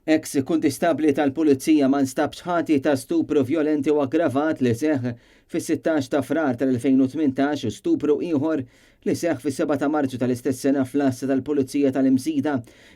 Eks kuntistabbli tal-Pulizija ma nstabx ħati ta' stupru vjolenti u aggravat li seħħ fis-16 ta' Frar tal-2018 u stupru ieħor li seħħ fis-7 ta' Marzu tal-istess sena fl-Għassa tal-Pulizija tal-Imsida.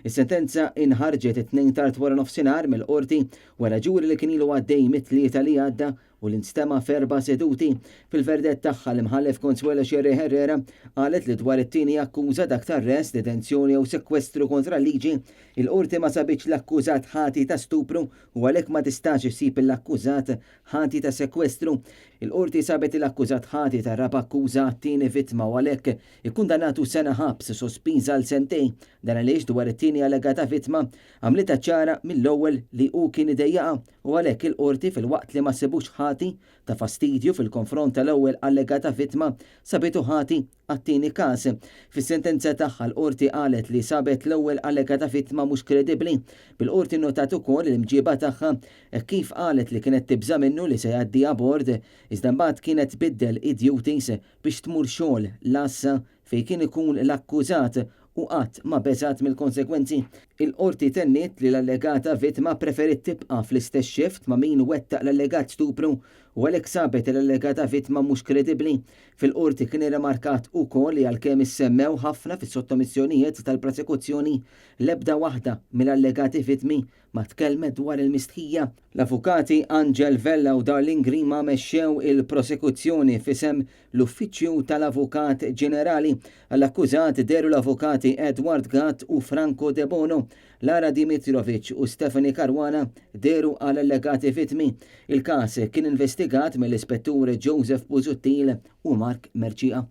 Is-sentenza inħarġet it-Tnejn tard waranofsinhar mill-Qorti wara ġuri li kien ilu għaddej mit-Tlieta li għadda u li nstema' f'erba' seduti. Fil-verdett tagħha, l-Imħallef Consuelo Scerri Herrera qalet li dwar it-tieni akkuża, dak t'arrest, detenzjoni jew sekwestru kontra l-liġi, il-Qorti ma sabitx l-akkużat ħati ta' stupru u għalhekk ma tistax issib l-akkużat ħati ta' sekwestru. Il-Qorti sabet l-akkużat ħati tar-raba' akkuża għat-tieni vittma u għalhekk ikkundannatu sena ħabs sospiża għal sentejn. Dan għaliex dwar it-tieni allegata vittma għamlitha ċara mill-ewwel li hu kien idejjaqha u għalhekk il-Qorti filwaqt li ma sebux ħati ta' fastidju fil-konfront tal-ewwel allegata vittma, sabitu ħati għat-tieni każ. Fis-sentenza tagħha l-Qorti qalet li sabet l-ewwel allegata vittma mhux kredibbli. Bil-Qorti nnotat ukoll l-imġieba tagħha hekk kif qalet li kienet tibża' minnu li se jgħaddiha bord iżda mbagħad kienet tbiddel id-duties biex tmur xogħol l-għassa fejn kien ikun l-akkużat u qatt ma beżgħet mill-konsegwenzi. Il-Qorti tenniet li l-allegata vittma ppreferiet tibqa' fl-istess xift ma' min wettaq l-allegat stupru u għalhekk sabet l-allegata vittma mhux kredibbli. Fil-Qorti kien irrimarkat ukoll li għalkemm issemmew ħafna fis-sottomissjonijiet tal-prosekuzzjoni, l-ebda waħda mill-allegati vittmi ma tkellmet dwar il-mistħija. L-avukati Angel Vella u Darlene Grima mexxew il-prosekuzzjoni f'isem l-Uffiċċju tal-Avukat Ġenerali. Għall-akkużat dehru l-avukati Edward Gatt u Franco Debono. Lara Dimitrovic u Stephanie Caruana dehru għal allegati vittmi. Il-każ kien investigat mill-Ispettur Joseph Busuttil u Mark Mercieca.